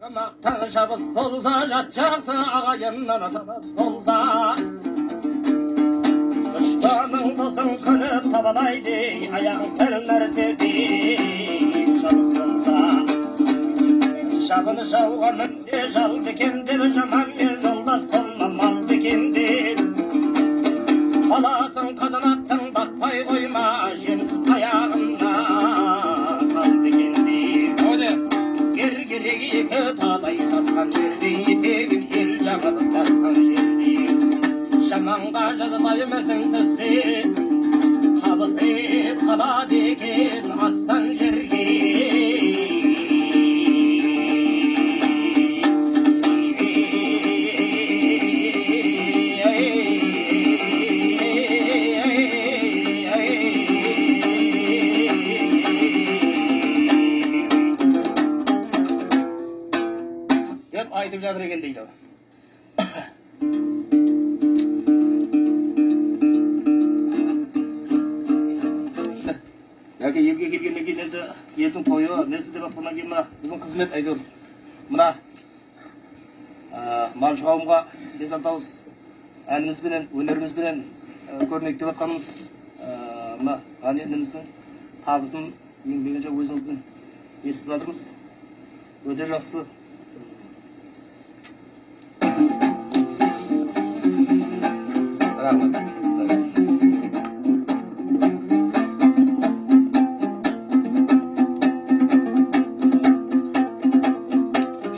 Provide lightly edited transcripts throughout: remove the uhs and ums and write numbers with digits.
Мақтан жабыс болса, жат жақсы, ағайыннан табыс болса. Дұшпаның досың күліп табалайды, аяғың сәл нәрседен жабыс болса. Жабыны жауға мінде жалды екен деп, жаманмен жолдас болма малды екен деп. Баласын қадын аттың бақпай қойма, жем түсіп аяғына қалды екен деп. Ер керек екі талай сасқан жерде, етегін ел жағып басқан жерде. Жаманға жазбаймысың түссе, қабысып қалады екен астан жерге. Деп айтып жатыр екен дейді. Әке, елге келгеннен кейін енді елдің тойы несі деп жатқаннан кейін мына біздің қызмет әйтеуір мына малшы қауымға бес алты ауыз әнімізбенен, өнерімізбенен көрнектеп жатқанымыз, мына Ғани ініміздің табысын, еңбегін жаңа өзіңізден естіп жатырмыз. Өте жақсы. Рахмет.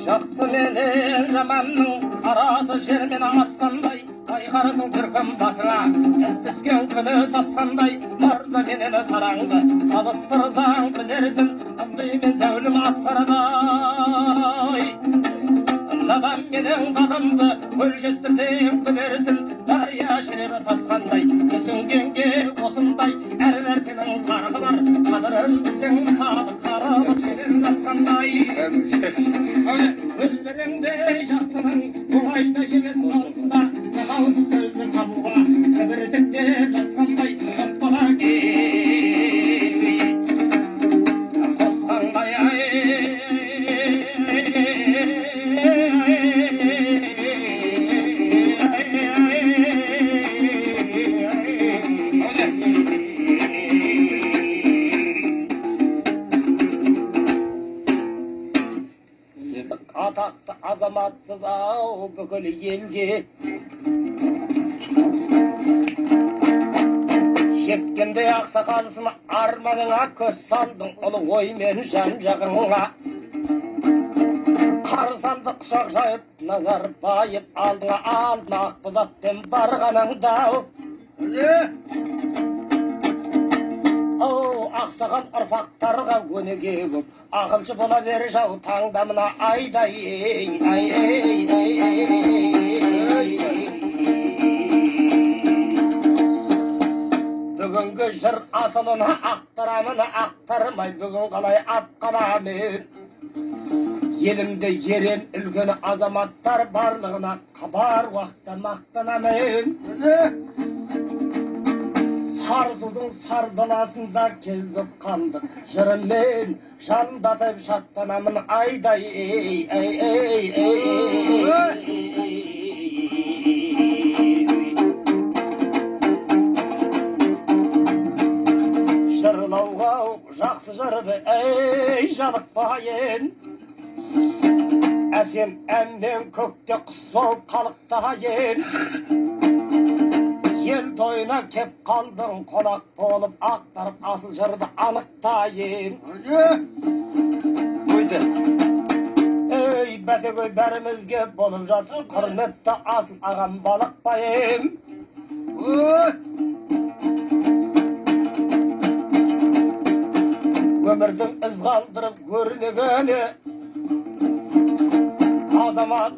Жақсы менен жаманның арасы жер мен аспандай, байқарсың төркін басыңа із түскен күні сасқандай. Мырза менен сараңды салыстырсаң білерсің, ылди мен зәулім асқардай. Надан менен ғалымды өлшестірсең білерсің, дария шіреп тасқандай. Түсінгенге осындай әр нәрсенің парқы бар, қадірін білсең садық қаралық жерін басқандай. Өздеріңдей жақсының оңай да емес алдында, жалауыз сөзді табуға кібіртіктеп жасқанбай. Тоқтала қосқанға атақты азаматсыз ау бүкіл елге жеткенде ақсақалсың, арманыңа көз салдың ұлы оймен жан жағыңа. Қарсы алды құшақ жайып Назарбаев алдыңа, алдына ақбоз барғаныңда. Оу, ақсаған ұрпақтарға өнеге боп, ақылшы бола бер жау таңда мына айдай ай ай ай ай. Бүгінгі жыр асылын ақтарамын, ақтармай бүгін қалай ап қаламын? Елімде ерен үлкен азаматтар барлығына бар уақытта мақтанамын. Сарысудың сар даласында кезіп қалдық, жырыммен жандатып шаттанамын айдай ей ей ей ей. Жырлауға жақсы жырды ей жалықпайын, әсем әннен көкте құс болып қалықтайын. Ел тойына кеп қалдың қонақ болып, ақтарып асыл жырды анықтайын. Қойды. Ей, бәтегөй, бәрімізге болып жатсын құрметті асыл ағам Балықбайым. Өмірдің із қалдырып көрнегені азамат.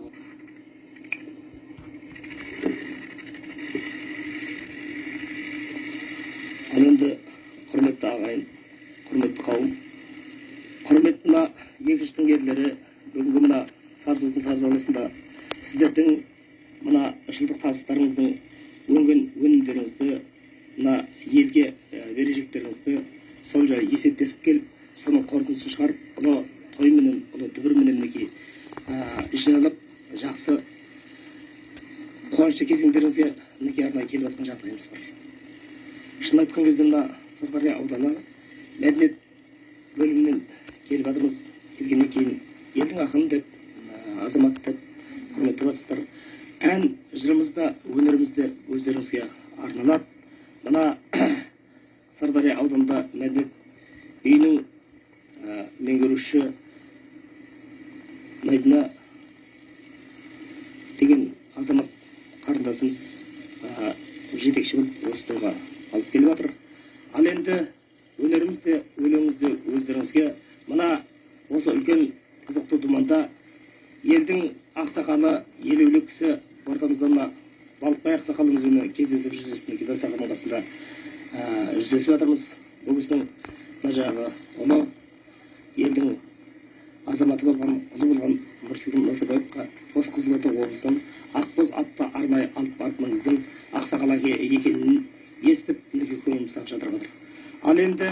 Ал енді, құрметті ағайын, құрметті қауым, құрметті мына екі жұрттың ерлері, бүгінгі мына Сарысудың сар даласында сіздердің мына жылдық табыстарыңыздың, өнген өнімдеріңізді, мына елге берешектеріңізді сол жай есептесіп келіп, соның қорытындысын шығарып, ұлы тойменен, ұлы дүбірменен мінекей Жиналып жақсы қуанышты кезеңдеріңізге мінекей арнайы келіп жатқан жағдайымыз бар. Шынын айтқан кезде мына Сырдария ауданы мәдениет бөлімінен келіп жатырмыз. Келгеннен кейін елдің ақыны деп, азамат деп құрметтеп жатырсыздар. Ән жырымыз да, өнеріміз де өздеріңізге арналады. Мына Сырдария ауданында мәдениет үйінің меңгеруші Мәдина деген азамат қарындасымыз жетекші болып осы тойға алып келіп жатыр. Ал енді өнеріміз де, өлеңіміз де өздеріңізге. Мына осы үлкен қызықты думанда елдің ақсақалы, елеулі кісі ортамызда мына Балықбай ақсақалымызбен кездесіп, жүздесіп, мінекей дастарханның қасында жүздесіп жатырмыз. Бұл кісінің мына жағы ұлы, елдің азаматы болған, ұлы болған Нұрсұлтан Назарбаевқа осы Қызылорда облысынан ақбоз атты арнайы алып барып мінгізген ақсақал екенін естіп, мінекей көңіліміз жадырап жатыр. Ал енді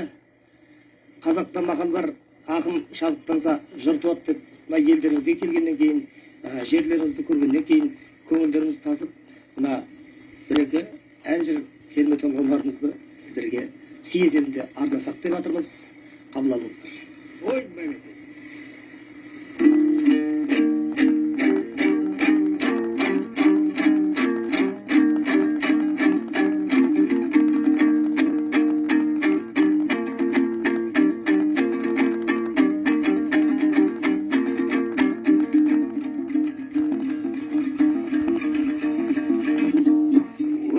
қазақта мақал бар, ақын шабыттанса жыр туады деп, мына елдеріңізге келгеннен кейін, жерлеріңізді көргеннен кейін көңілдеріміз тасып, мына бір екі ән жыр терме толғауларымызды сіздерге сый есебінде арнасақ деп жатырмыз. Қабыл алыңыздар. Ой, бәрекелді.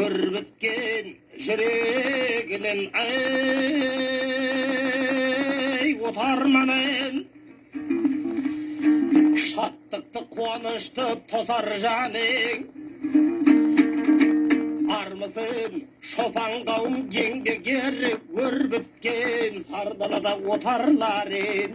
Өрбіткен жүрегінен, ай, отарманын шаттықты, қуанышты тосар жаның. Армысың, шопан қауым, еңбек ері, өрбіткен сар далада отарларын.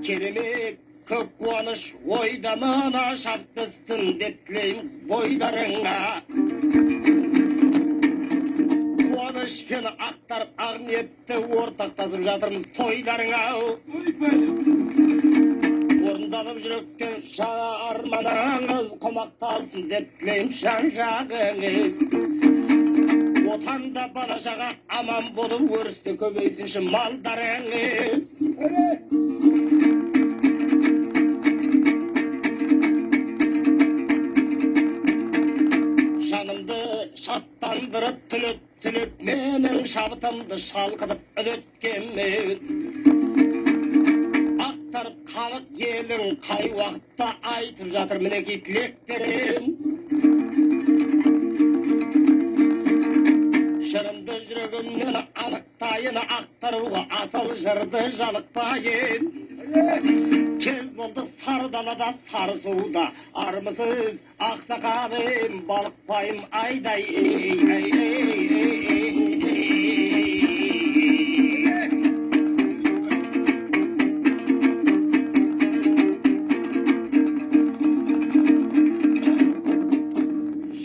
Керемет көп қуаныш ойда мына шабытсын деп тілеймін бойдарыңа. Қуанышпен ақтарып ақ ниетті ортақтасып жатырмыз тойларыңа. Орындалып жүректен жаңа арманыңыз қомақталсын деп тілеймін жан жағыңыз. Отанда бала шаға аман болып өрісті көбейсінші малдарыңыз. Жанымды шаттандырып түлеп түлеп менің шабытымды шалқытып үдеткенмен ақтарып халық елің қай уақытта айтып жатыр мінекей тілектерін. Жырымды жүрегімнен анықтайын, ақтаруға асыл жырды жалықпайын. Кез болдық сары далада, сары суда, армысыз ақсақалым, Балықбайым айдай, ей, ей, ей, ей, ей, ей.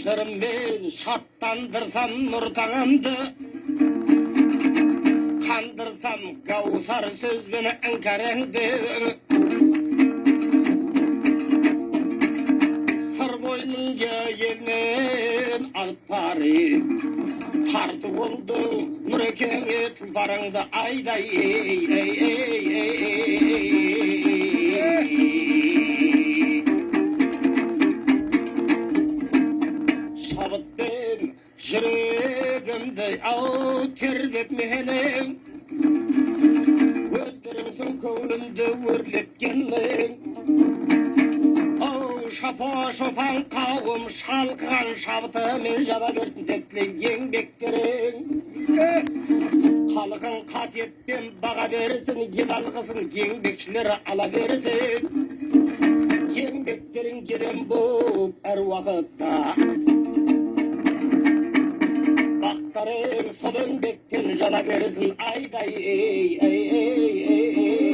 Жырыммен шаттандырсам нұр таңымды, қандырсам гаусар сөзбен іңкәріңді. Сыр бойының елінен алып барып, тарту болдың Нұрекеңе тұлпарыңды айдай, ей, ей, ей, ей, ей, ей. Шабытпен жүрегімді ау тербеп менің, өздеріңсің көңілімді өрлеткенің. Ау, шапа шопан қауым шалқыған шабытымен жаба берсін деп тілеймін еңбектерің. Халқың қасиетпен баға берсін, ел алғысын еңбекшілер ала берсін. Еңбектерің ерен боп әр уақытта, бақтарың сол еңбектен жана берсін айдай, ей, ей, ей, ей, ей.